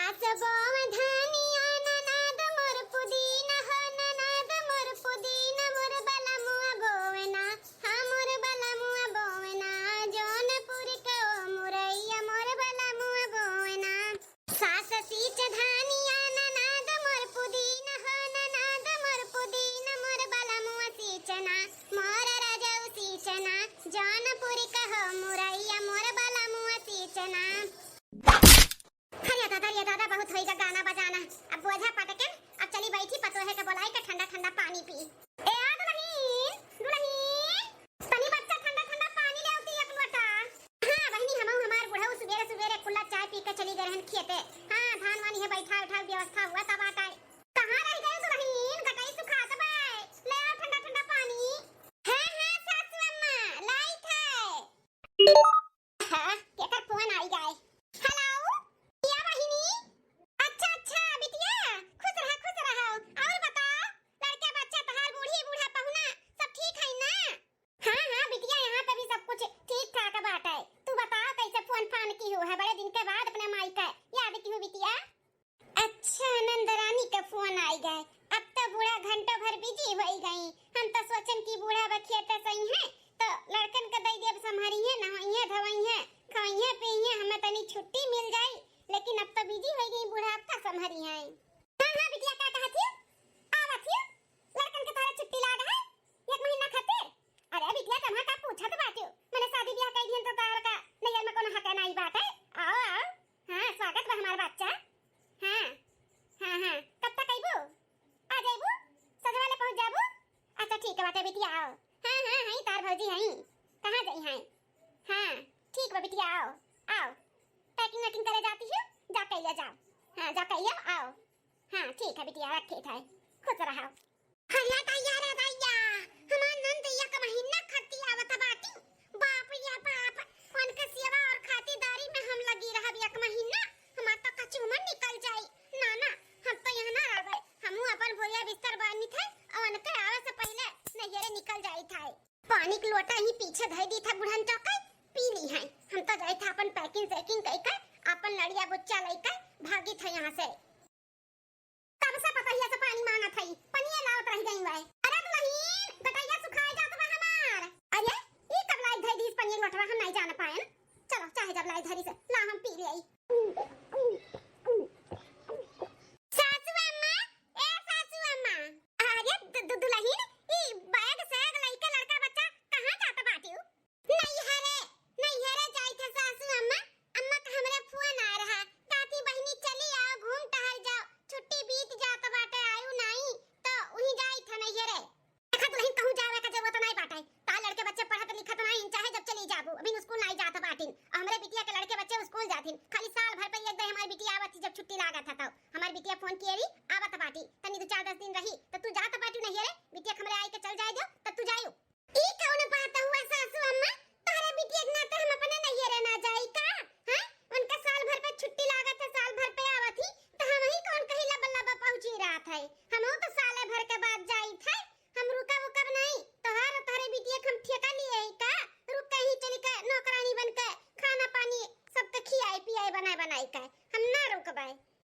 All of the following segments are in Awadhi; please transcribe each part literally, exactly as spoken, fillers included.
सास बोवे धनिया ननद मोर पुदीना हो, ननद मोर पुदीना, मोर बलमुआ बोवे ना, हाँ मोर बलमुआ बोवे ना, जौनपुर के ओ मुरैया मोर बलमुआ बोवे ना। सास सींच धनिया ननद मोर पुदीना हो, ननद मोर पुदीना, मोर बलमुआ सींचना, मोर रजऊ सींचना, जौनपुर के हो मुरैया मोर बलमुआ सींचना। अरे दादा, अरे दादा, बहुत होइगा गाना बजाना। अब बोझा पटके, अब चली बैठी पतोहे के बोलाई के ठंडा ठंडा पानी पी। ए आ दुलहिन, दुलहिन, तनी बच्चा ठंडा ठंडा पानी ले आवती एक लोटा। हाँ बहिनी, हमहू हमार बुढ़ऊ सुबेरे सुबेरे कुल्ला चाय पी के चली गए रहन खेते। हाँ, धान वान इहे बैठा उठा व्यवस्था हुआ तब आटा। कहाँ रह गए दुलहिन, गटई सुखात बा, ले आओ ठंडा ठंडा पानी। हाँ हाँ सासू अम्मा, लाइत है। हाँ, केकर फोन आई गए। हेलो, या बहिनी? अच्छा, अच्छा, बिटिया, खुश रहा, खुश रहा। और बताओ, लड़का बच्चा तहार बूढ़ी बूढ़ा पहुना सब ठीक है ना? हाँ, हाँ, बिटिया, यहाँ पे भी सब कुछ ठीक ठाक बाटे। तू बताओ, कैसे फोन फान किहू है? बड़े दिन के बाद अपने माई का याद किहू बिटिया? अच्छा, नंदरानी का फोन आई गए। अब तो बूढ़ा घंटों भर बिजी होई गई। हम तो सोचन कि बूढ़ा बा खेते सही है, तो लड़कन के दई देब, संभरी है, नहई है, धोई है, खवई है, पी है, हमें तनी छुट्टी मिल जाई। लेकिन अब तो बिजी होई गई बूढ़ा, अब का संभरी है। हाँ, हाँ, बिटिया, का कहत ही? आवत ही? लड़कन के तोहरा छुट्टी लाग है एक महीना खातिर? अरे बिटिया, कहाँ का पूछत बाटियो? मैंने शादी ब्याह कई दिहन तो तोहरा का नैयर में कोनो हक नाई बाटे। आओ, आओ। हाँ, स्वागत बा हमार बच्चा। हाँ, हाँ, हाँ। कब तक अइबू? आ जाइबू? सजवा ले पहुँच जाबू? अच्छा ठीक बाटे बिटिया, आओ। हाँ, हाँ, हई तार भौजी हई। कहाँ जाई हैं? हाँ, ठीक बा बिटिया, आओ, आओ। पैकिंग वैकिंग करे जाती है, जा कइले जाओ। हाँ, जा कइले आओ। हाँ, ठीक है बिटिया, रखे थे। खुश रहो। अरे दैया रे दैया, हमार नंद एक महीना खाती आवत बाटी। बाप रे बाप, उनके सेवा और खातिरदारी में हम लगी रहब एक महीना, हमार तो कचूमर निकल जाई। ना, ना, हम तो यहाँ ना रहबे, हमहू अपन बोरिया बिस्तर बांधी थे और उनके आवे से पहले नैहरे निकल जाई थे। पानी के लोटा ही पीछे धई दी था बुढ़न चौके, पी ली है। हम तो जाई था अपन पैकिंग सैकिंग कई के, अपन लड़िया बुच्चा लई के भागी थे यहाँ से। कब से पतोहिया से पानी मांगत हई, पनिया लावत रह गई बाय। अरे दुलहिन, गटैया सुखाए जात बा हमार। अरे, ई कब लाई धई दीस पनिया लोटवा, हम नहीं जान पाएन। चलो, चाहे जब लाई धरी से, ला हम पी ले आई। सासू अम्मा, ए सासू अम्मा। अरे दु-, दु-, दुलहिन, ई बैग सैग लइके लड़का बच्चा कहाँ जात बाटिउ? नैहरे, नैहरे जाई थे सासू अम्मा। अम्मा का हमरे फोन आ रहा, कहती बहिनी चली आओ, घूम टहल जाओ, छुट्टी बीत जात बाटे, आयु नाई, तो उही जाई थे नैहरे। देखा दुलहिन, कहूँ जावे का जरूरत नाई बाटे, ता लड़के बच्चे पढ़त लिखत नाई, चाहे जब चली जाबू, अभी स्कूल नाई जात बाटिन, और हमरे बिटिया के लड़के बच्चे स्कूल जातिन, खाली साल भर पे एक दे हमारी बिटिया आवत जब छुट्टी लागत है तो हमारी बिटिया फोन किए रही, आवत बाटी, तनी दो चार दस दिन रही, तो तू जात बाटू नैहरे, बिटिया के हमरे आई के चल जाए दो, तब तू जायू। ई कौन बात हुआ सासू अम्मा? तोहरे बिटिया के नाते हम अपने नैहरे ना जाई का? हैं? उनका साल भर पे छुट्टी लागत है, साल भर पे आवत ही, तो हम ही कौन कहीं लबा लबा पहुँची रहत है। हमहू तो साले भर के बाद जाई थे, हम रुकब उकब नहीं। तोहर तोहरे बिटिया के हम ठेका लिए है का? रुक कहीं चली के नौकरानी बन के खाना पानी सबके खियाई पियाई बनाए बनाई के, हम ना रुकबे।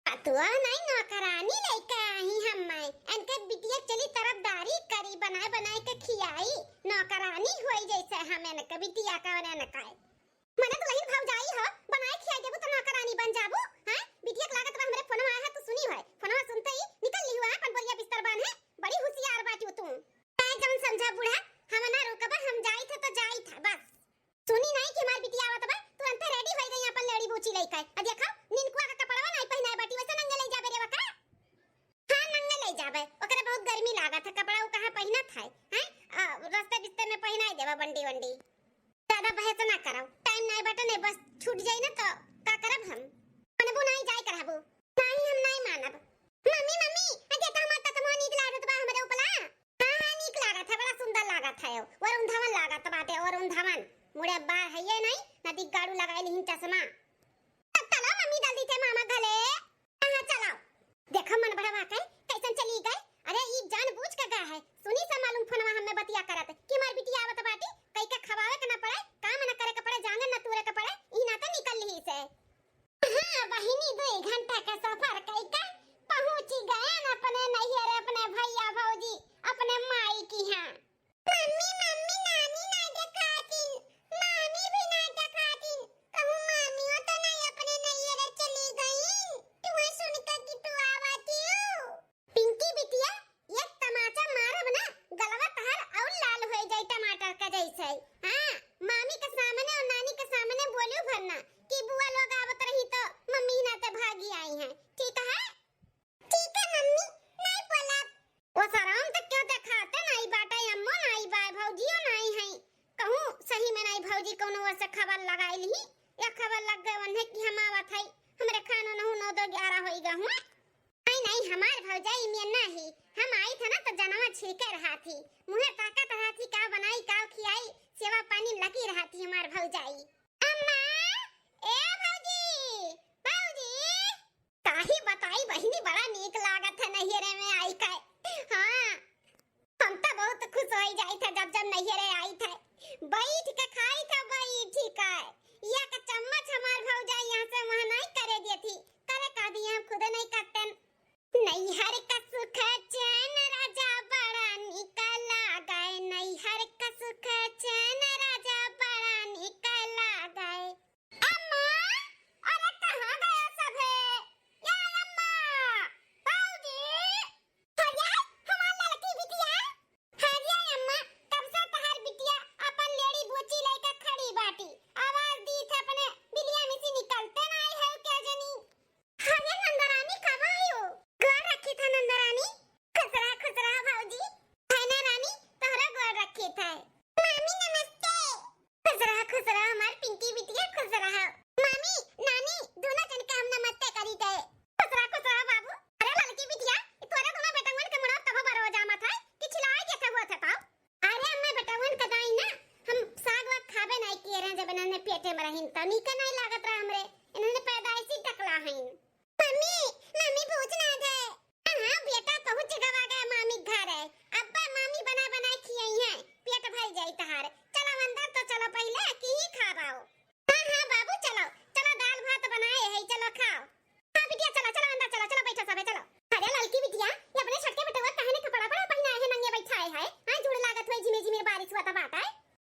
पतुआ नहीं नौकरानी लइके आई हम माई, इनके बिटिया चली तरफदारी करी, बनाए बनाए के खियाई, नौकरानी होई जैसे हम इनके बिटिया का और इनका। मने दुलहिन भौजाई हो, बनाए खियाई देबू तो नौकरानी बन जाबू, हैं? बिटिया के लागत बा हमरे फोनवा आया है, तू सुनी है, फोनवा सुनते ही निकल ली हुआ है अपन बोरिया बिस्तर बांधे, बड़ी होशियार बाटू तू। चाहे जौन समझा बूढ़ा, हम ना रुकबा, हम जाई थे तो जाई था बस। सुनी नाई कि हमार बिटिया आवत बा, तुरंते रेडी होई गई अपन लेड़ी बूची लइके। आ देखा, निनकुआ का कपड़वा नाई पहिनाए बाटी, वैसे नंगे ले जाबे रे वकरा। हाँ, नंगे ले जाबे, ओकरे बहुत गर्मी लागत है, कपड़ा उ कहाँ पहिनत है, हैं? आ, रस्ते बिस्ते में पहिनाए देबा बंडी वंडी। ज्यादा बहस ना कराओ, टाइम नाई बाटे, नहीं बस छूट जाई ना तो का करब हम? मनबू नाई के सफर कई के पहुँची गयन अपने नैहर, अपने भैया भौजी, अपने माई किहाँ। मम्मी, मम्मी, नानी ना देखातिन, मामी भी ना देखातिन, कहूँ मामियो तो नहीं अपने नैहर चली गईं। तुम्हें सुन के कि तू आवतियो। पिंकी बिटिया, एक तमाचा मारब ना, गलवा तहार और लाल होई जाई टमाटर का जैसे। हाँ, मामी के सामने और नानी के सामने बोलियो भर ना कि बुआ लोग आवत रही तो मम्मी ना ते भागी आई हैं, ठीक है? ठीक है मम्मी, नहीं बोलब। वो सराम तो क्यों देखाते नहीं बाटे, अम्मो नहीं बा, भौजियो नहीं है। कहूँ सही में नहीं भौजी कौनो ओर से खबर लगाई ली, या खबर लग गए उन्हें कि हम आवत है, हमरे खानो नहु नौ दो ग्यारह होई गा हुआ। नहीं, नहीं, हमार भौजाई में नाही। हम आई था ना तो जनवा छिड़के रहा थी, मुँहे ताकत रहा थी, का बनाई, का खियाई, सेवा पानी लगी रहा थी हमार भौजाई। अम्मा, ए भौजी, भौजी। काहे बताई बहिनी, बड़ा नीक लागत है नैहरे में आई के। हाँ, हम तो बहुत खुश होई जाई थे जब जब नैहरे आई थे। बैठ के खाई थे बैठ के। एक चम्मच हमार भौजाई यहाँ से वहाँ नहीं करे दिए थी। करे का दिए हम खुदे नहीं करते। नैहर का सुख चैन राजा बड़ा निक लागे, नैहर का सुख चैन राजा बड़ा निक लागे। अम्मा, अरे कहाँ गया सभे? या अम्मा, भौजी, अरे हमार लड़की बिटिया। हाँ जी अम्मा, कब से तहार बिटिया अपन लेड़ी बोची लेके खड़ी बाटी। आवाज दी थे अपने बिलिया में से निकलते नहीं है क्या जनी। अरे नंदरानी कब आयो? गोड़ रखी था नंदरानी। खुश रहा, खुश रहा भौजी। है ना रानी, तोहरा गोड़ रखी था। मामी नमस्ते। खुश रहा, खुश रहा हमार पिंकी बिटिया, खुश रहा। मामी, नानी, दोनों जन के हम नमस्ते करी थे। खुश रहा, खुश रहा बाबू। अरे ललकी बिटिया, ई तोरे दोनों बेटवन के मुड़वा तब बरो जामत है कि छिलाए के हुआ था ताऊ। अरे अम्मा बेटवन के दाई ना, हम साग वाग खाबे नहीं किए रहे जब इन्होंने पेटे में रहिन तो नीके नहीं लागत रहा हमरे। इन्होंने पैदाइशी टकला हईन। मम्मी, मम्मी भूज ना दे। हाँ, हाँ, बेटा, पहुँच गवा गया मामी घर है। अब्बा मामी बना बना खियाई है, पेट भर जाई तहार। चलो अंदर तो चलो पहले, की ही खाबाओ। हाँ, हाँ, बाबू, चलो, चलो, दाल भात बनाए है, चलो खाओ। हाँ, बिटिया, चलो, चलो, अंदर चलो, चलो, बैठो सबे, चलो। अरे ललकी बिटिया, ये अपने छोटके बेटवा काहे ने कपड़ा बड़ा पहिनाए है, नंगे बैठाए है? हाँ, जुड़ लागत हुए, झिमे झिमे बारिश हुआ था बात है।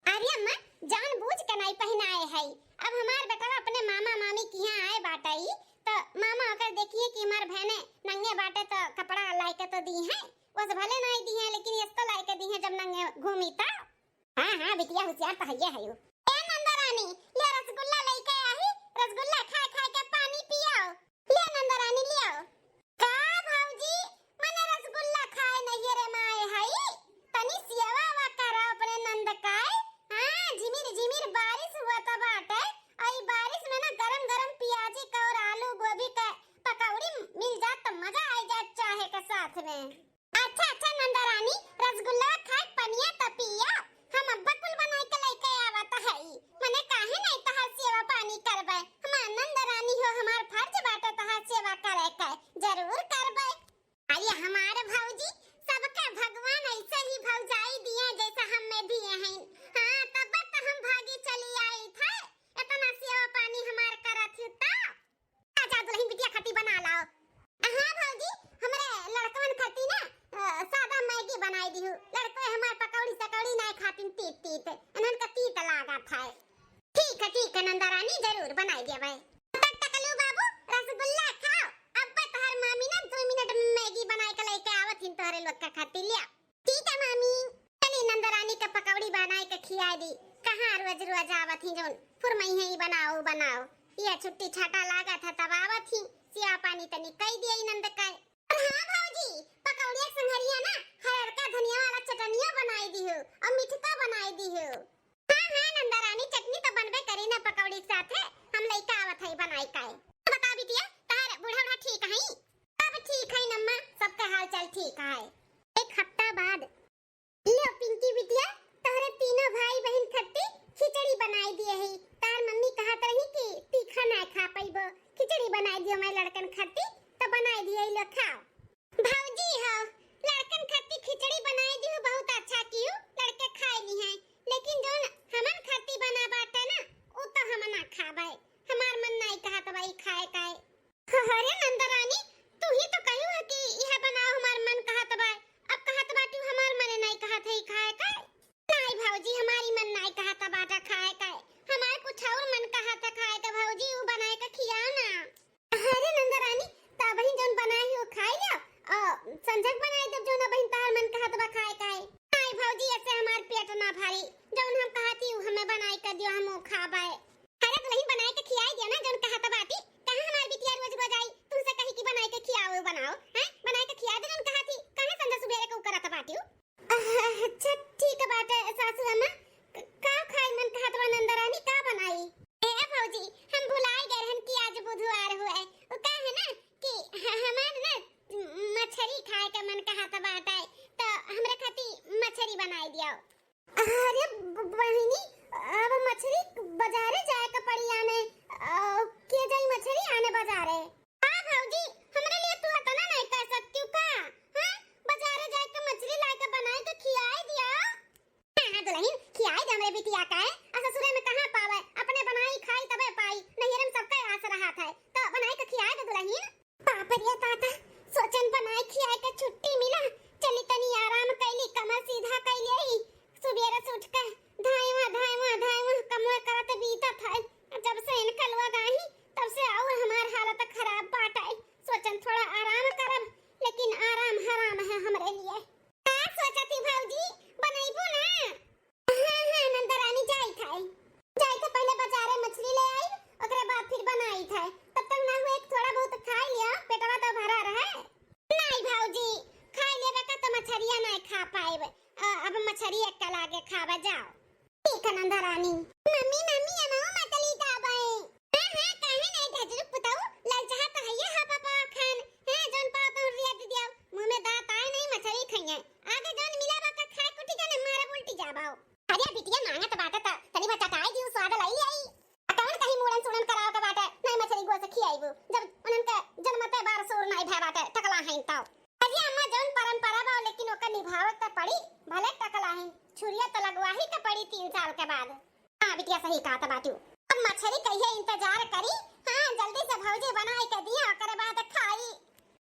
अरे अम्मा, जानबूझ के नाई पहिनाए है। अब हमार बेटवा अपने मामा मामी किहाँ आए बाटई, त मामा ओकर देखिए कि हमार बहने नंगे बाटे त कपड़ा लाइके तो दी है। वस भले नाई दी है, लेकिन यस तो लाइके दी है जब नंगे घूमी त। हाँ, हाँ, बिटिया हुसियार त हइये है। ए नंदरानी, ले रसगुल्ला लेके आई, रसगुल्ला खाए खाए के पानी पियाओ। ले नंदरानी, लियाओ। का भौजी, मने रसगुल्ला खाए नैहरे माए हई? तनी सेवा वा करा अपने नंद काय। हाँ, झिमिर झिमिर बारिश हुआ त बाटे। आई बारिश में ना गरम गरम पियाजी का और आलू गोभी का पकौड़ी मिल जात त मजा आ जात चाहे के साथ में। अच्छा, अच्छा नंदरानी, रसगुल्ला खाए पनिया त पिया, हम अब्बा कुल बनाए के लेके आवत हई। मने काहे नहीं तहार सेवा पानी करबे? हमार नंदरानी हो, हमार फर्ज बाटे तहार सेवा करे के, जरूर करबे। अरे हमार भौजी, सबके भगवान ऐसे ही भौजाई दिए जैसे हमें दिए हैं। हाँ, तब तो हम भागी चली आई थे, इतना सेवा पानी हमार करत ही तो। जा, जा दुल्हन बिटिया खट्टी बना लाओ। हाँ भौजी, हमरे लड़कवन खट्टी ना, अ, सादा मैगी बनाई दिहु। लड़के हमार पकौड़ी सकौड़ी नाय खातिन तीत तीत, इन्हन का तीत लागत है। ठीक है, ठीक है नंदा रानी, जरूर बनाई देबै। तब तक टकलू बाबू रसगुल्ला खाओ, अब तोहर मामी ना दो मिनट में मैगी बनाए के लेके आवत हिन तोहरे लोग का खातिर, लिया। ठीक है मामी। चली नंदरानी के पकौड़ी बनाए के खिया दी। कहाँ रोज रोज आवत ही जौन फुरमई है, ई बनाओ, ऊ बनाओ। ये छुट्टी छाटा लागत है तब आवत ही। सेवा पानी तनी कई दिया ई नंद का। और हाँ भौजी, पकौड़िया के संघरिया ना हरका धनिया वाला चटनिया बनाई दिहु और मिठका बनाई दिहु। हाँ, हाँ नंदरानी, चटनी तो बनबे करी ना पकौड़ी के साथे। हम लइका आवत है बनाई काए। तो बता बिटिया, तार बूढ़ा बूढ़ा ठीक है? सब ठीक है नम्मा, सबका हाल चाल ठीक है। एक हफ्ता बाद। लो पिंकी बिटिया, तोहरे तीनों भाई बहिन खट्टी खिचड़ी बनाए दिए ही। तार मम्मी कहत रही कि तीखा ना खा पइबो, खिचड़ी बनाए दियो मैं लड़कन खट्टी, तो बनाए दिए ही, लो खाओ। भौजी हो, लड़कन खट्टी खिचड़ी बनाए दियो, बहुत अच्छा कियो, लड़के खाए ली हैं, लेकिन जौन हमन खट्टी बना बाटे ना, उ तो हम ना खाबे, हमार मन नहीं कहत भाई खाए काए। अरे नंदरानी, तू ही तो कही है कि यह बनाओ, हमार मन कहत बा। अब कहत बाटू हमार मन नहीं कहत है खाए का। नहीं भौजी, हमारी मन नहीं कहत बाटा खाए का। हमार कुछ और मन कहत है खाए का भौजी, उ बनाए का खियाओ ना। अरे नंदरानी, त अबहिन जौन बनाई हो खाई लियो, अ, संझक बनाई देब जौन अबहिन तहार मन कहत बा खाए का। नहीं भौजी, ऐसे हमार पेट ना भरी, जौन हम कहती उ हमें बनाई कर दियो, हम उ खाबे। अरे दुल्हन बनाए के खियाई दियो ना, जौन कहत बाटी। कहाँ हमार बिटिया रोज रोज आई, तुमसे कही कि बनाए के खियाओ, बनाओ, हैं? बनाए के खिया दे, जौन कहती, कहाँ संझा सुबेरे के उ करत बाटी उ? अच्छा, ठीक बाटे सासू अम्मा, क-, का खाए मन कहत बा नंदरानी, का बनाई? ए भौजी, हम भुलाए गए रहन कि आज बुधवार हुए। उ का है ना कि ह-, हमार ना मछरी खाए के मन कहत बाटे, त हमरे खाती मछरी बनाई दियो। अरे ब-, बहिनी, अब मछरी बाजारे जाए के पड़ी आने, अ, के जाई मछरी आने बाजारे? हाँ भौजी, हमरे लिए तू इतना नहीं कर सकती का? हाँ, बाजारे जाए के मछरी लाए के बनाए के खियाए दिया। हाँ, हाँ दुल्हन, खियाए दे हमरे बिटिया का है, आ ससुरे में कहाँ पावे, अपने बनाई खाई तबे पाई, नैहरे में सबका आस रहत है, तो बनाए के खियाए दे दुल्हन। बाप रे दादा, सोचन बनाए खियाए के छुट्टी मिला, चली तनी आराम कैली, कमर सीधा कैली आई, सुबेरे से उठ के धायवा, धायवा, धायवा कमवा करत बीतत है। जब से इनका लोग आई, तब से और हमार हालत खराब बाटे। सोचन थोड़ा आराम करब, लेकिन आराम हराम है हमरे लिए। का सोचत ही भौजी, बनैबू ना? हाँ, हाँ, नंदरानी जाइत है। जाइत है, पहले बाजारे मछली ले आई, ओकरे बाद फिर बनाइत है। तब तक ना हुए, थोड़ा बहुत खाई लिया, पेटवा तो भरा रहे। नहीं भौजी, खाई लेबे का तो मछरिया नहीं खा पाएब। अ, अब मछरी एक लागे खाबे जाओ। ठीक है नंदरानी। मम्मी, मम्मी, अमाओ मछली खाबे। हाँ, हाँ, काहे नहीं ढजरू पुताऊ, ललचाहा तो हइये हा पापा खान। हैं, जौन पाओ तो रिया दे दिया। मुँह में दांत आए नहीं, मछरी खइये। आगे जौन मिला बा का खाए कुटी जाने, मारे उल्टी जाबाओ। अरे बिटिया मांगत बाटे त तनी बचकाई दियो, स्वाद लाई ले आई। आ कौन कहीं मूड़न सूड़न कराओ के बाटे, नहीं मछरी गो से खियाइबू। जब उनन के जन्मते बार सूर नहीं भय बाटे, टकला हैं तो। अरे अम्मा जौन परंपरा बा लेकिन ओकर निभावे त पड़ी, भले टकला हैं, छुरिया तो लगवा ही के पड़ी तीन साल के बाद। हाँ बिटिया सही कहत बाटू। अब मछरी कहिए इंतजार करी। हाँ जल्दी से भौजी बनाई के दिया, ओकरे बाद खाई।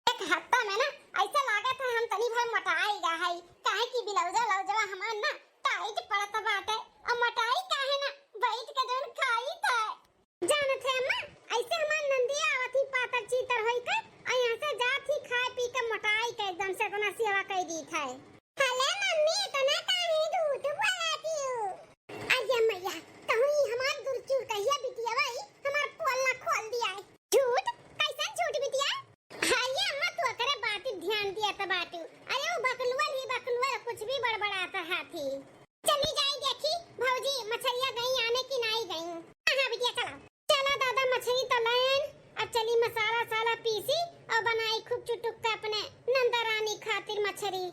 एक हफ्ता में ना ऐसा लागत है हम तनी भर मोटाई गा है, काहे कि ब्लाउजवा व्लाउजवा हमार ना टाइट पड़त बाटे। और मोटाई काहे ना, बैठ के जौन खाई था। जानत है अम्मा, ऐसे हमार नंदिया आवत ही पातर चीतर होई के, और यहाँ से जात ही खाए पी के मोटाई के एकदम से अपना सेवा कर दी था। हेलो मम्मी, इतना काहे झूठ बोलती हो? अरे मैया, कहूँ ई हमार दुरचूर कहिया बिटिया भाई हमार पोल ना खोल दिया है। झूठ? कैसन झूठ बिटिया? अरे अम्मा, तू ओकरे बात ध्यान दिया त बाटू। अरे वो बकलुआ री बकलुआ कुछ भी बड़बड़ात हाथी। चली जाई देखी भौजी, मछरिया गई आने की नाई गई। हाँ, हाँ बिटिया चला। चला दादा मछरी तो लायन, अब चली मसाला साला पीसी और बनाई खूब चुटुक के अपने नंदा रानी खातिर मछरी।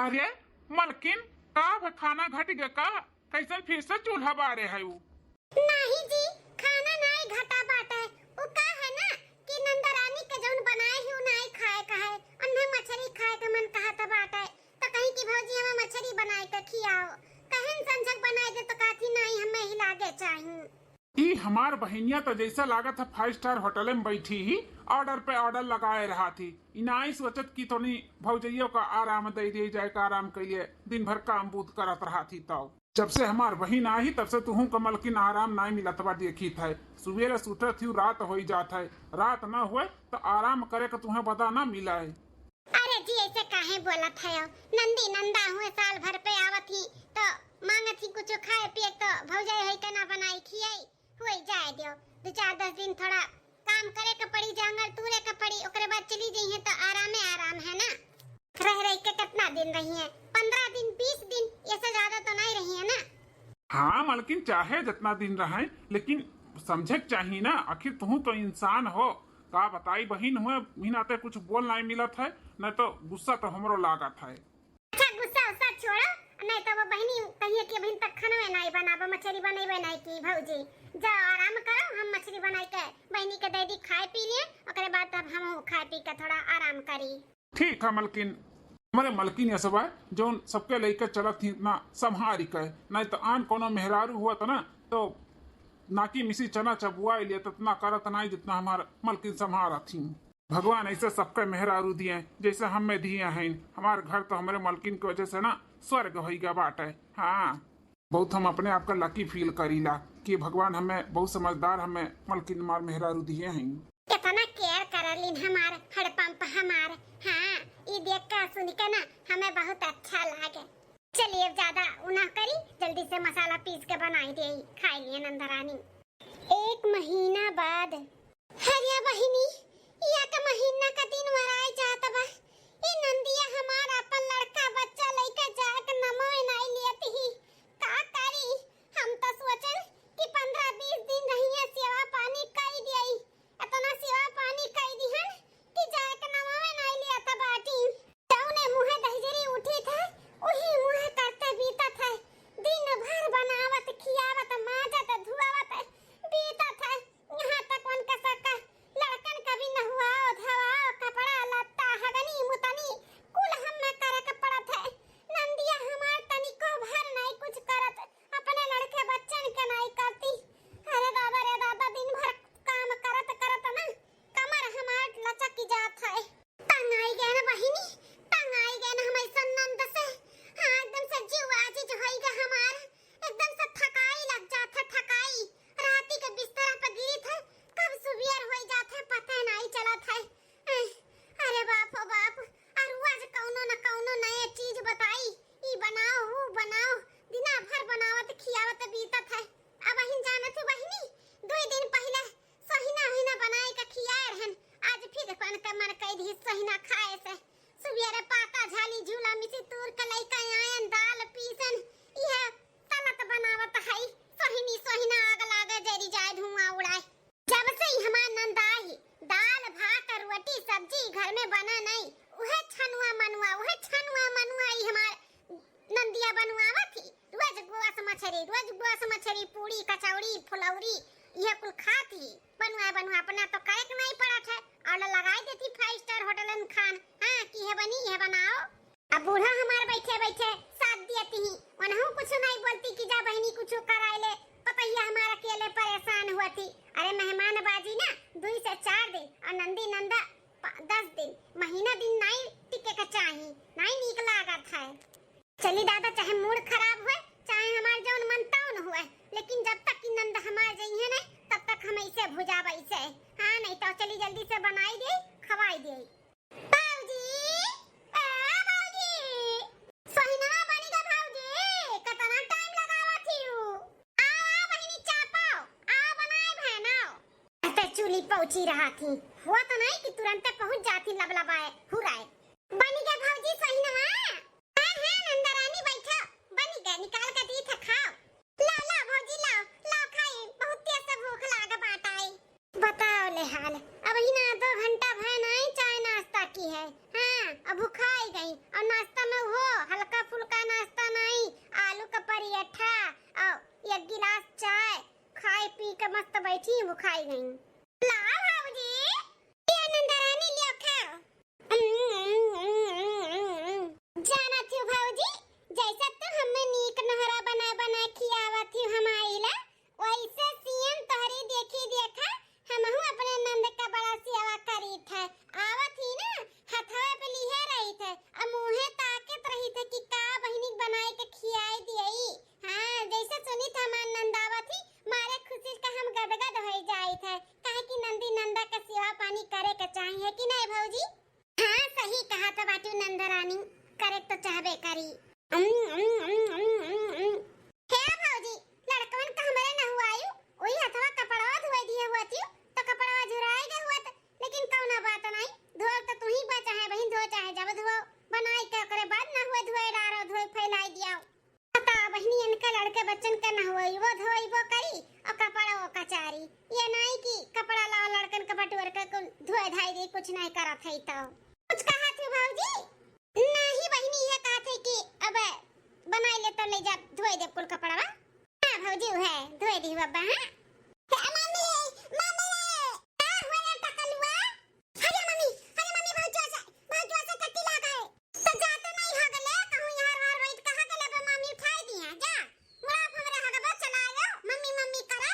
अरे मलकिन, का भ-, खाना घट गया का? कैसन फिर से चूल्हा बारे है उ? नाही जी, खाना नाही घटा बाटे। उ का है ना कि नंदा रानी के जौन बनाए ही उ नाही खाए का है, अन्हे मछरी खाए के मन कहत बाटे। तो कहीं कि भौजी हमें मछरी बनाए के खियाओ, कहन संझक बनाए दे तो कहती नाही हमें ही लागे चाही। ई हमार बहिनिया तो जैसा लागत है five star hotel में बैठी ही, order पे order लगाए रहा थी। ई नाही सोचत कि तोनी भौजइयो का आराम दे दिए जाए का आराम कैलिए, दिन भर काम बूत करत रहा थी। तो जब से हमार बहिन आई तब से तुहू का मलकिन आराम नाही मिलत बा। देखी थे सुबेरे से उठत ही रात होई जात है, रात ना हुए तो आराम करे का तुहें बदा ना मिला है। अरे जी, ऐसे काहे बोलत है? नंदी नंदा हुए साल भर पे आवत ही तो मांगत ही कुछ खाए पिए तो भौजाई होई के ना बनाई खियाई, हुए जाए दियो। दो चार दस दिन थोड़ा काम करे के पड़ी, जंगल तूरे के पड़ी, ओकरे बाद चली जइहे तो आरामे आराम है ना। रह रह के कितना दिन रही है? पन्द्रह दिन, बीस दिन, ये से ज्यादा तो नहीं रही है ना। हाँ मलकिन, चाहे जितना दिन रहे लेकिन समझे के चाहिए ना, आखिर तुहू तो इंसान हो। का बताई बहिन हुए, बिना ते कुछ बोल नहीं मिलत है, नहीं तो गुस्सा तो हमरो लागत है। अच्छा गुस्सा उस्सा छोड़ो, नहीं तो वो बहिनी कहिए कि बहिन तक खाना में नहीं बनाबो, मछली बनैबे नहीं की भौजी। जाओ आराम करो, हम मछली बनाई के बहिनी के दे दी खाए पी लिए, ओकरे बाद तब हम खाए पी के थोड़ा आराम करी। ठीक है मलकिन, हमारे मलकिन ये सब है जौन सबके लेके चलत ही ना संभारी के, नहीं तो आन कोनो मेहरारू हुआ तो ना तो ना कि मिसी चना चबुआ लिया, ततना करत नाई जितना हमार मलकिन संभारत ही। भगवान ऐसे सबके मेहरारू दिए जैसे हमें दिए हैं। हमार घर तो हमारे मलकिन की वजह से ना स्वर्ग होई गया बाटे। हाँ, बहुत हम अपने आप का लकी फील करीला कि भगवान हमें बहुत समझदार, हमें मलकिन मार मेहरारू दिए हैं। कितना केयर करलिन हमार हड़पंप हमार। हाँ, ई देख के सुन के ना हमें बहुत अच्छा लागे। चलिए, अब ज्यादा उ ना करी, जल्दी से मसाला पीस के बनाई दे, खाई लिए नंदरानी। एक महीना बाद। हरिया बहिनी, या का महीना का दिन वराई जात बा। ई नंदिया हमार अपन लड़का बच्चा लइका जाए के नमवे नाई लियत ही। का करी? हम तो सोचन कि पन्द्रह बीस दिन रहिए, सेवा पानी कई दियई। इतना सेवा पानी कई दिहन कि जाए के नमवे नाई लियत बाटी। जौने मुँहे दहिजरी उठी थे, वही मुँहे करते बीतत है। दिन भर बनावत, खियावत, माजत, धुआवत बीतत है। यहाँ तक उनके सबका लड़कन का भी नहुआओ, धवाओ, कपड़ा लत्ता, हगनी, मुतनी, कुल हमें करे के पड़त है। नंदिया हमार तनिको भर नाई कुछ करत, अपने लड़के बच्चन के नाई करती। अरे दादा रे दादा, दिन भर काम करत करत ना कमर हमार लचक जात है। तंग आई गए ना बहिनी, तंग आई गए ना हम ऐसन नंद से। हाँ, एकदम से जीव आजिज होई गए हमार, एकदम से थकाई लग जात है, थकाई। राती के बिस्तरा पे गिरी थे, कब सुबियर होई जात है, पता नाई चलत है। अरे बाप हो बाप, और रोज कौनो न कौनो नए चीज बताई, ई बनाओ, ऊ बनाओ, दिना भर बनावत खियावत बीतत है। अब अहिन जानत हो बहिनी, दुई दिन पहिले सोहिना ओहिना बनाए के खियाए रहन, आज फिर कौन के मन कह दी सोहिना खाए से। सुबेरे पाता झाली झूला मिसी तूर के लइका आयन, दाल पीसन, इहे तलत बनावत हई। सोहिनी सोहिना आग लागे, जरी जाए, धुआं उड़ाए। जब से ई हमार नंद आई, दाल भात रोटी सब्जी घर में बना नहीं, उहे छनुआ मनुआ, उहे छनुआ मनुआ ई हमार नंदिया बनवावत ही। रोज गोस मछरी, रोज गोस मछरी, पूड़ी कचौड़ी फुलौरी, इहे कुल खात ही। बनवा बनवा अपना तो करे के नहीं पड़त है, और लगाई देती फाइव स्टार होटलन खान। हाँ, कि इहे बनी, इहे बनाओ। अब बूढ़ा हमार बैठे बैठे साथ दियती ही, उनहू कुछ नहीं बोलती कि जा बहिनी कुछ कराए ले, पतैया हमार अकेले परेशान हुआ थी। अरे मेहमान बाजी ना दुई से चार दिन और नंदी नंदा प-, दस दिन, महीना दिन नहीं टिके के चाही, नहीं नीक लागत है। चली दादा, चाहे मूड खराब हुए, चाहे हमार जौन मन तौन हुए, लेकिन जब तक कि नंद हमार जइहे नहीं, तब तक हम ऐसे भुजाब ऐसे। हाँ, नहीं तो चली जल्दी से बनाई दे, खवाई दे। भौजी, ए भौजी, सोहिनवा बनी गा भौजी, कतना टाइम लगावत हियू? आ, आ बहिनी चापाओ, आ बनाए भैनाओ। अते चूली पहुंची रहा थी, हुआ तो नहीं कि तुरंते पहुंच जाती लबलबाए, हुराए। बनी गा भौजी सोहिनवा? हाँ, हाँ, नंदरानी बैठो, बनी गा, निकाल के दी था खाओ। लाओ, लाओ भौजी, लाओ, लाओ खाई, बहुत तेज से भूख लाग बाटाई। बताओ ले हाल, अब ही ना दो घंटा भय नाई चाय नाश्ता की है। हाँ, अब भुखाई गई। और नाश्ता में वो हल्का फुल्का नाश्ता नाई, आलू का पराठा और एक गिलास चाय खाए पी के मस्त बैठी भुखाई गई। लाओ बाबूजी, ये नंदरानी लियो खाओ। जाना थी भौजी, जैसा तू हमें नीक नहरा बना बना खियावा थी हमारी ला, वैसे सीएम तोहरी देखी देखा, हमहू अपने नंद का बड़ा सेवा करीत है। आवत ही ना, हथवा पे लिहे रहित है, अब मुँहे ताकत रहित है कि का बहिनी बनाए के खियाए दियई। हाँ, जैसे सुनित हमार नंद आवत ही, मारे खुशी का हम गदगद होई जाइत है, काहे कि नंदी नंदा के सेवा पानी करे के चाही, है कि नहीं भौजी? हाँ, सही कहा तो बाटू नंदरानी, करे तो चाहबे करी। उम, उम, उम, उम, उम, उम। हे भौजी, लड़कवन का हमरे नहुआयु, वही हथवा कपड़वा धोए दिए हुआ थी, तो कपड़वा झुराए गए हुआ त, लेकिन कौना बात नहीं, धोए तो तू ही बा, चाहे बहिन धो, चाहे जब धो, बनाई के ओकरे बाद नहुए धोए डारो, धोए फैलाई दिया। बता बहिनी, इनका लड़के बच्चन के नहवइबो धोइबो करी और कपड़ा वो कचारी। ये नहीं कि कपड़ा लाओ लड़कन के बटोर के कुल धोए धाई दे, कुछ नहीं करत है तो। कुछ कहा थी भौजी? नहीं बहिनी, ये कहा थे कि अब बनाई ले तो ले जा धोए दे कुल कपड़वा। हाँ भौजी, है धोए दी बाबा। हाँ। हे मम्मी, मम्मी, का हुआ रे टकलुआ? अरे मम्मी, अरे मम्मी, भौजवा से, भौजवा से टट्टी लाग है। तो जाते नहीं हो गले, कहूँ यहाँ हार रोइट कहाँ के लेबे मम्मी उठाई दिया, जा। मुड़ा हमरा हगबे चला आयो, मम्मी, मम्मी करा।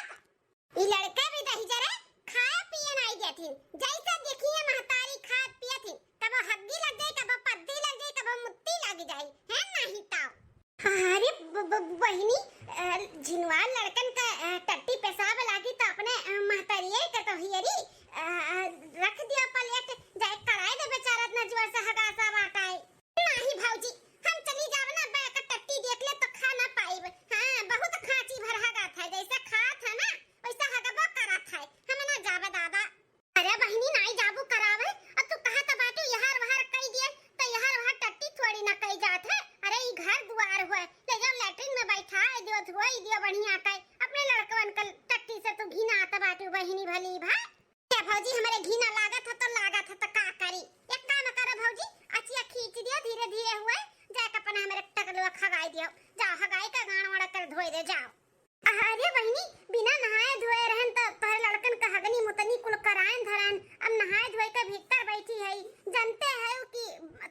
अरे ब-, ब-, बहिनी, अ, झिनवार लड़कन का, अ, टट्टी पेशाब लागी त अपने, अ, महतरिये के तो हियरी, अ, अ, रख दिया प्लेट, जाए कराए दे बेचारा, इतना जोर से हगासा बाटाए। नाही भौजी, हम चली जाब ना, बे का टट्टी देख ले तो खा ना पाइब। हाँ, बहुत खांची भर हगात है, जैसे खात है ना, वैसा हगबो करत है। हम ना जाब दादा। अरे बहिनी, नाई जाबू करावे, अब तू कहत बाटू यहर वहर कई दिए, तो यहर वहर टट्टी थोड़ी ना कई जात है। अरे ई घर दुआर हुए, ले जाओ लेटरिन में बैठा दियो, धोई दियो बढ़िया कई। अपने लड़कवन के टट्टी से तू घिनात बाटू बहिनी भली भा। क्या भौजी, हमरे घिना लागत है तो लागत है तो का करी? एक काम करो भौजी, अचिया खींच दियो धीरे धीरे हुए, जाके अपना हमरे टकलुआ खगाई दियो, जाओ हगाई का गान वाड़ा कर धोई दे जाओ। अरे बहिनी, बिना नहाए धोए रहन त तोहरे लड़कन का हगनी मुतनी कुल करायन धरन। अब नहाए धोए के भीतर बैठी है, जानते है कि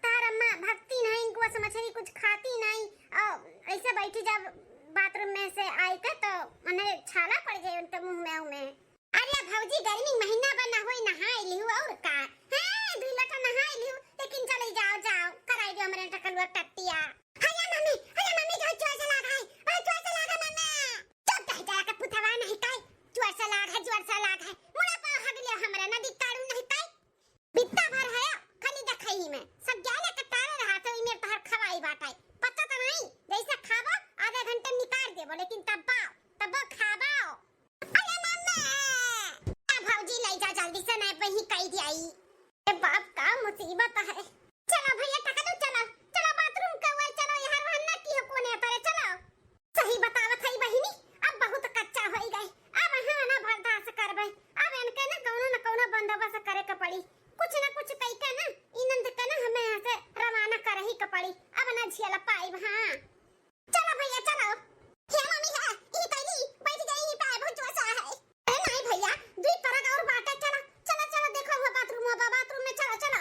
तोहर अम्मा भक्ति नहीं, कुछ मछली कुछ खाती नहीं, और ऐसे बैठी जब बाथरूम में से आई के तो उन्हें छाला पड़ जाए उनके मुंह में, उमें। अरे भौजी, गर्मी महीना बा, ना होई नहाए लिहू और का? हैं, दुई लोटा नहाए लिहू, लेकिन चले जाओ, जाओ, कराई दियो हमरे टकलुआ टट्टिया। हया मम्मी, हया मम्मी, जो जोर से लाग है, बहुत जोर से लाग है मम्मी। चुप रह जा, के पुतवा नहीं काई, जोर से लाग है, जोर से लाग है। मुड़ा पाव हग लिया हमरे, नदी काड़ू नहीं काई। बित्ता भर है, खाली देखई में। सब जाने के तारे रहा थे, इमेर तहर खवाई बाटाई। पता तो नहीं, जैसे खाबो, आधे घंटे निकाल देबो, लेकिन तब बाओ, तब खाबो। अरे मम्मी! आ भौजी, ले जा जल्दी से, नहीं बही कही दियाई। ए बाप, का मुसीबत है। चलो भैया, टकलू, चलो, चलो बाथरूम का ओर चलो, यहाँ रहन ना की हो कोने परे, चलो। सही बतावत है बहिनी, अब बहुत कच्चा होई गए, अब यहाँ ना बर्दाश्त करबे, अब इनके ना कौनो न कौनो बंदोबस्त करे के पड़ी, कुछ न कुछ कई के ना ई नंद के ना हमें यहाँ से रवाना कर ही के पड़ी, अब ना झेल पाइब। हाँ। चलो भैया, चलो। हे मम्मी, हे, ई तैली, बैठ गई, ई पाए बहुत जोर से है। अरे नहीं भैया, दुई परग और बाटे, चलो, चलो, चलो, देखो वो बाथरूम, वो बाथरूम में चलो, चलो।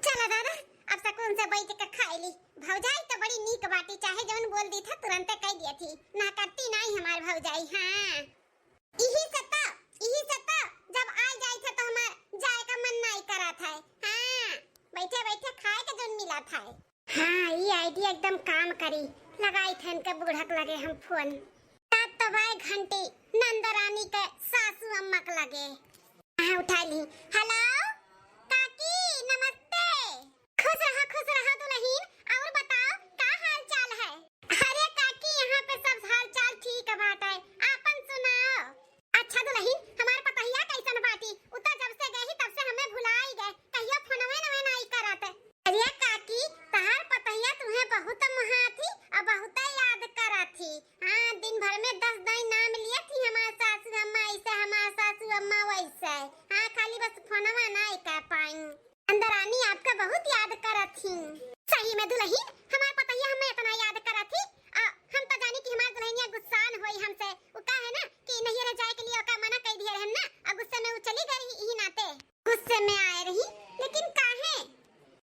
चलो दादा, अब सुकून से बैठ के खाई ली। भौजाई तो बड़ी नीक बाटी, चाहे जौन बोल दी था, तुरंते कह दिया थी। ना करती नहीं हमार भौजाई, हाँ। इही से तो, इही से तो, जब आ जाए थे तो हमार जाए का मन नहीं करत है। हाँ, बैठे बैठे खाए के जौन मिलत है। हाँ, ई आइडिया एकदम काम करी, लगाई थन के बूढ़क लगे हम फोन। तब तो बाय घंटी नंद रानी के सासू अम्मा के लगे। हाँ, उठा ली। हेलो, काकी, नमस्ते। खुश रहो, खुश रहो दुल्हन, और बताओ, का हाल चाल है? अरे काकी, यहाँ पे सब हाल चाल ठीक बाटे, आपन सुनाओ। अच्छा दुल्हन, हमार पतहिया कैसन बाटी? उ त जब से गई तब से हमें भुलाई गए, कहियो फोनवे नवे नाई करत। अरे काकी, तहार पतहिया तुम्हें बहुत मोहात ही और बहुत याद करत ही। हाँ, दिन भर में दस दाई नाम लिए थी हमार सासू अम्मा ऐसे, हमार सासू अम्मा वैसे। हाँ, खाली बस फोनवा नाई कर पाई। नंदरानी आपका बहुत याद करत ही। सही में दुल्हन, हमार पतहिया हमें इतना याद करत ही। आ, हम तो जानी कि हमार दुल्हनिया गुस्सान होई हमसे। वो का है ना कि नैहर जाए के लिए ओका मना कर दिए रहन ना, और गुस्से में वो चली गई रही, यही नाते। गुस्से में आए रही, लेकिन काहे?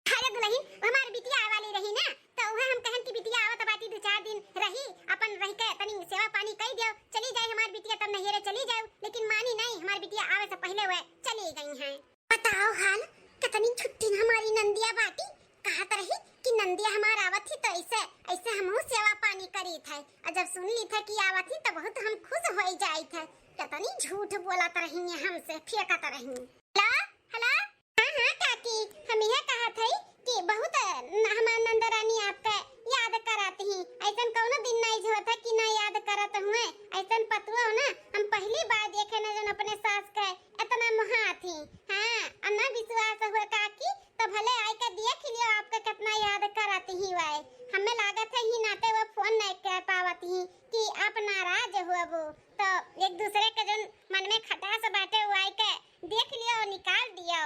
अरे दुल्हन, वो हमार बिटिया आवे वाली रही ना, तो वह हम कहन कि बिटिया आवत बाटी, दो चार दिन रही, अपन रह के तनी सेवा पानी कई दियो, चली जाए हमार बिटिया, तब नैहरे चली जाए, लेकिन मानी नहीं, हमार बिटिया आवे से पहले वह चली गई हैं। बताओ हाल, कितनी छुट्टी हमारी नंदिया बाटी, कहत रही कि नंदिया हमार आवत ही तो ऐसे, ऐसे हमहू सेवा पानी करी थे, और जब सुन ली थे कि आवत ही तो बहुत हम खुश हो जाई थे। कितनी झूठ बोलत रही है हमसे, फेंकत रही। हेलो, हेलो। हाँ, हाँ काकी, हम यह कहत हई कि बहुत न-, हमार नंदरानी आपका याद करत ही। ऐसन कौनो दिन नहीं जो होता कि ना याद करत हुए। ऐसन पतुआ हो ना, हम पहली बार देखे ना जौन अपने सास के इतना मोहात ही। हाँ, और ना विश्वास हुए काकी, तो भले आई के देख लियो आपका कितना याद करत ही वाए। हमें लागत है ही नाते वो फोन नहीं कर पावत ही कि आप नाराज हुए वो। तो एक दूसरे के जौन मन में खटास बाटे वो आई के देख लियो, निकाल दियो।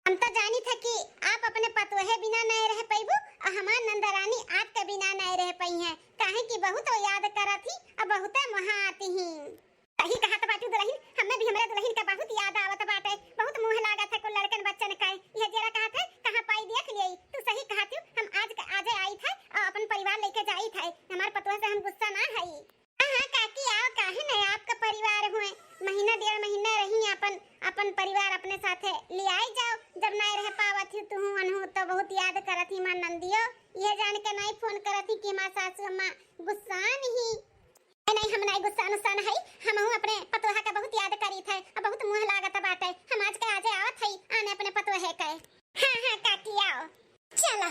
हम तो जानी था कि आप अपने पतोहे बिना नहीं रह पैबू और हमार नंदरानी आपके बिना नहीं रह पई हैं, काहे कि बहुत वो याद करत ही और बहुत मोहात ही। सही कहत बाटू दुल्हन, हमें भी हमरे दुल्हन का बहुत याद आवत बाटे, बहुत मोह लागत है कुल लड़कन बच्चन का। यह जेरा कहत है, कहाँ पाई देख लिये। तू सही कहत हू, हम आज के आजे आई थे और अपन परिवार लेके जाई थे। हमार पतोह से हम गुस्सा ना हई। हाँ, हाँ, काकी, आओ, काहे नहीं, आपका परिवार हुए, महीना डेढ़ महीना रही, अपन, अपन परिवार अपने साथे ले आई जाओ, जब नहीं रह पावत ही तू अनहू तो। बहुत याद करत ही हमार नंदियो, ये जान के नाई फोन करत ही कि हमार सासू अम्मा गुस्सान ही। ए, नाई, हम नाई गुस्सान उस्सान हई, हमहू अपने पतोहा का बहुत याद करीत है, अब बहुत मुँह लागत बाटे। हम आज के आजे आवत हई आने अपने पतोहे के। हाँ, हाँ, काकी आओ। चला,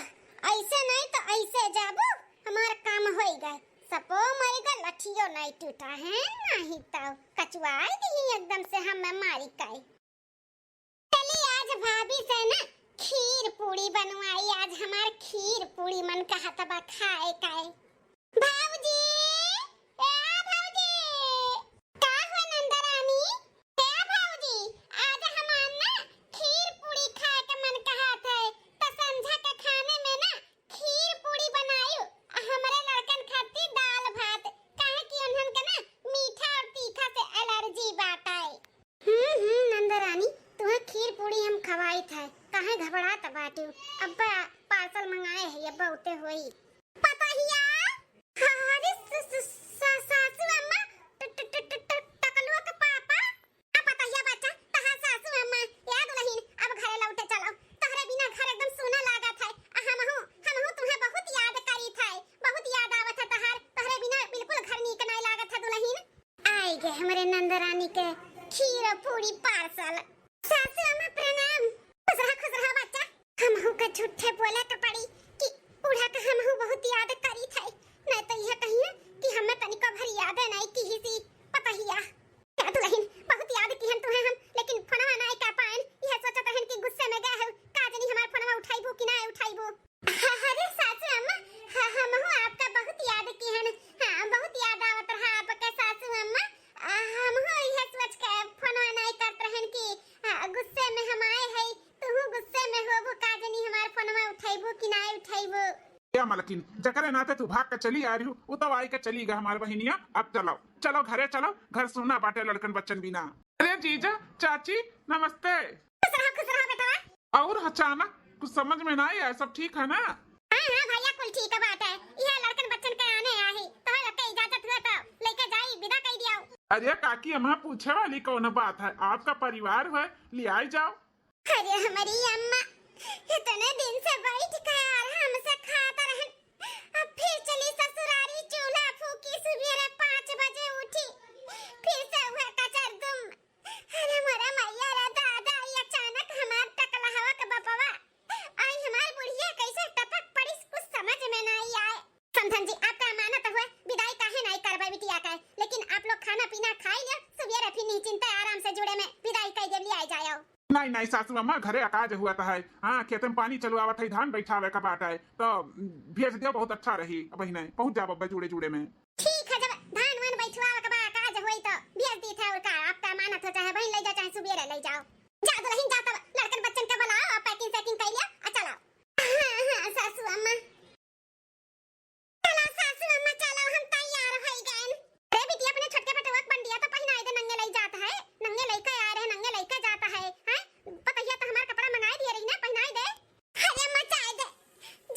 ऐसे नाई तो ऐसे जाबू, हमार काम होई गए। सपो मर गए, लठियो नाई टूटा है, नाई तो कचुआई दी एकदम से हम मारी के। चली आज भाभी से ना खीर पूड़ी बनवाई, आज हमार खीर पूड़ी मन कहत बा खाए काए। भौजी, ए भौजी, का हो नंदरानी? ए भौजी, आज हमार ना खीर पूड़ी खाए के मन कहत है, त संझा के खाने में ना खीर पूड़ी बनायु, आ हमरे लड़कन खातिर दाल भात, काहे कि उन्हन के ना मीठा और तीखा से एलर्जी बाटे। हम्म, हम्म, नंदरानी, तुहे खीर पूड़ी हम खवाइत है, काहे घबरात बाटू? अब्बा पार्सल मंगाए है, अब्बा उते होई। पतोहिया, अरे स-, स-, स-, सासू अम्मा, ट-, ट-, ट-, ट-, ट-, टकलुआ के पापा। आ पतोहिया बच्चा, तहार सासू अम्मा, ए दुलहिन, अब घरे लौटे चलो। तोहरे बिना घर एकदम सूना लागत है। आ हमहू, हमहू तुहे बहुत याद करीत है, बहुत याद आवत है तहार। तोहरे बिना बिल्कुल घर नीक नाई लागत है दुलहिन। आई गे हमरे नंदरानी के खीर और पूड़ी पार्सल। सासू अम्मा प्रणाम। खुश रहा, खुश रहा बच्चा। हमहू के झूठे बोले के पड़ी कि बूढ़ा के हमहू बहुत याद करीत है। नहीं तो यह कहिए कि हमें तनिको भर याद नहीं की ही सी पतोहिया। ए दुलहिन, बहुत याद किहन तुहे हम, लेकिन फोनवा नाई कर पाएन। यह सोचत रहन कि गुस्से में गए हो, का जनी हमार फोनवा उठाइबू कि नाई उठाइबू। अरे सासू अम्मा, ह-, हमहू आपका बहुत याद किहन। हाँ, बहुत याद आवत रहा आपके सासू अम्मा। आ, हमहू यह सोच के फोनवा नाई करत रहन कि, आ, गुस्से में हम आए है, तुहू गुस्से में होबू, का जनी हमार फोनवा उठाइबू कि नाई उठाइबू। ए मलकिन, जकरे नाते तू भाग के चली आ रही हो, उ तो आई के चली गा हमार बहिनिया। अब चलो, चलो घरे चलो, घर सूना बाटे लड़कन बच्चन बिना। अरे जीजा, चाची, नमस्ते। खुश रहो, खुश रहो बेटवा। और अचानक कुछ समझ में ना आया, सब ठीक है ना? हाँ, हाँ भैया, कुल ठीक बाटे। यह लड़कन बच्चन के आने आही, तोहरे लोग के इजाजत हुआ तो लेके जाई, विदा कई दियाओ। अरे काकी, अम्मा पूछे वाली कौन बात है, आपका परिवार है, ले आई जाओ। अरे हमारी अम्मा, इतने दिन से बैठ के आराम से खात रहन, अब फिर चली ससुरारी, चूल्हा फूकी, सुबेरे पाँच बजे उठी, फिर से वह कचर दुम। अरे मोरे मैया रे दादा, ई अचानक हमार टकलहवा के बपवा, आई हमार बुढ़िया कैसे टपक पड़िस, कुछ समझ में नाई आए। समधन जी, आपका अमानत हुए, विदाई काहे नाई करबे बिटिया के, लेकिन आप लोग खाना पीना खाई लियो, सुबेरे फिर निश्चिंत आराम से जुड़े में विदाई कई देब, लियाई जायो। नाई, नाई सासू अम्मा, घरे अकाज हुआ त है। हाँ, खेते में पानी चलवावत है, धान बैठावे का बात है, तो भेज दियो, बहुत अच्छा रही। अब ही नहीं पहुँच जाब अब जुड़े जुड़े में। ठीक है, जब धान वान बैठवावे के बा, काज होई तो भेज दी थे, और का, आपका अमानत हो, चाहे वहीं ले जाओ, चाहे सुबेरे ले जाओ। जा दुलहिन, जा तब लड़कन बच्चन के बुलाओ, और packing sacking कर लिया, और चलाओ। हाँ, हाँ, सासू अम्मा। चला सासू अम्मा, चला, हम तैयार होई गएन। अरे बिटिया, अपने छोटके बेटवा के बंडिया तो पहिनाई दे, नंगे लई जात है, नंगे लई के आ रहे, नंगे लई के जात है, हैं? पतोहिया तो हमार कपड़ा मंगाई दिए रही ना, पहिनाई दे। अरे अम्मा, जाए दे,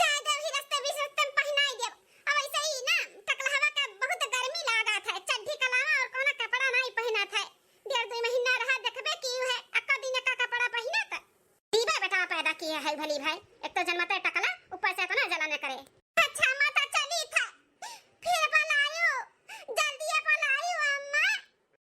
जाए दे, वही रस्ते बीच रस्ते में पहिनाई देब। अब ऐसे ही ना, टकलहवा के बहुत गर्मी लागत है, चड्ढी के अलावा और कोनो कपड़ा नहीं पहिनत है। डेढ़ दुई महीना रहा, देखबे की है, अक्का दिन का कपड़ा पहिनत। ई बा बेटा पैदा किए है भली भाई, एक तो जनमते टकला, ऊपर से इतना जलन करे। अच्छा माता, चली था, फिर बुलायो, जल्दी बुलायो अम्मा।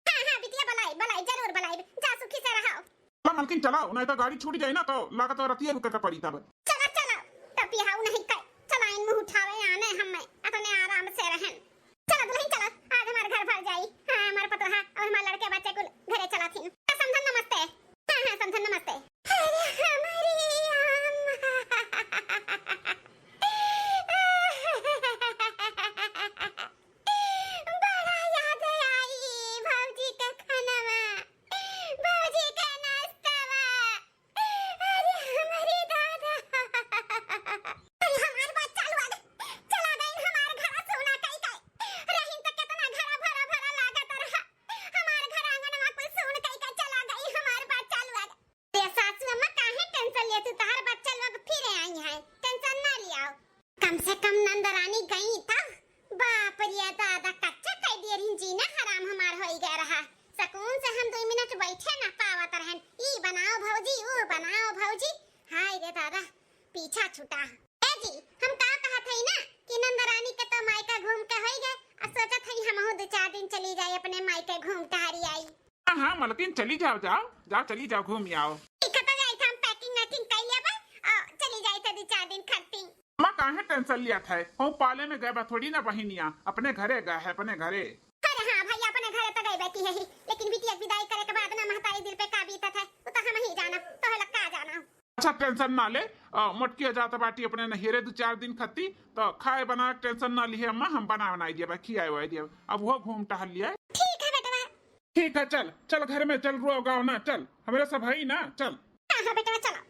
हाँ, हाँ, बिटिया, बुलाई, बुलाई, जरूर बुलाई। जा, सुखी से रहो। चला, मलकिन, चलाओ, नहीं तो गाड़ी छूट जाए ना, तो लागत है रतिया रुके के पड़ी तब। चला, चला, टपिहाऊ नहीं कर, चला, इन मुँह उठावे आने हमें, अतने आराम से रहन। चला, दुलहिन, चला, आज हमार घर भर जाई। हाँ, हमार पतोहा और हमार लड़के बच्चे कुल घरे चला थीन। समधन, नमस्ते। हाँ, हाँ, समधन, नमस्ते। अरे, हमारी अम्मा। बड़ा याद आई भौजी के खानवा, भौजी के नाश्तावा। अरे हमरे दादा। अरे हमार बच्चा लोग चला गइन हमार घर सूना कई कई। रहीन त केतना घर भरा भरा लागत रहा। हमार घर आंगनवा कुल सून कई कई चला गई हमार बच्चा लोग। ए सासू अम्मा, काहे tension लेत हू? तहार बच्चा लोग फिर आई हैं, tension ना लियाओ। कम से कम नंदरानी गई त। बाप रे दादा, कच्चा कई दिए रहिन, जीना हराम हमार होई गए रहा। सकून से हम दुई मिनट बैठे ना पावत रहन। ई बनाओ भौजी, ऊ बनाओ भौजी। हाय रे दादा, पीछा छूटा। ए जी, हम का कहत हई ना कि नंदरानी के तो मायका घूम के होई गए, अब सोचत हई हमहू दो चार दिन चली जाए अपने मायके घूम टहरी आई। हाँ हाँ मलकिन, चली जाओ, जाओ जाओ, चली जाओ, घूम आओ। ठीक है, तो जाइत हम packing वैकिंग कर लेबे, और चली जाइत दो चार दिन खत्ती। अम्मा काहे tension लिया था, हम पाले में गए बा थोड़ी ना बहिनिया, अपने घरे गए है, अपने घरे। अरे हाँ भाई, अपने घरे तो गए बैठी है ही, लेकिन बिटिया के विदाई करे के बाद ना महतारी दिल पे का बीतत है, वो तो हम ही जाना, तो है का जाना। अच्छा tension ना ले, अ, मोटकिया जात बाटी अपने नहियरे दो चार दिन खत्ती, तो खाए बनाए के tension ना लिहे अम्मा, हम बना बनाई दिया, खियाए वाए दिया, अब वो घूम टहल लिया। ठीक है बेटवा। ठीक है, चल चल घर में चल, रुआ गाओ ना, चल, हमरे सब है ना, चल। हाँ हाँ बेटवा, चलो।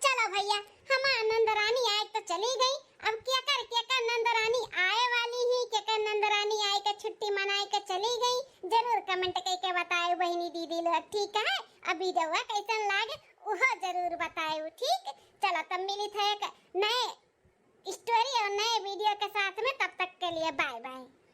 चलो भैया, हमार नंदरानी आए तो चली गई, अब केकर केकर नंदरानी आए वाली ही, केकर नंदरानी आए के छुट्टी मनाए के चली गई, जरूर comment करके बताए बहिनी दीदी लोग, ठीक है? अब वीडियोवा कैसन लागे उहो जरूर बताए, ठीक? चलो तब मिली थे एक नए story और नए वीडियो के साथ में, तब तक के लिए bye bye।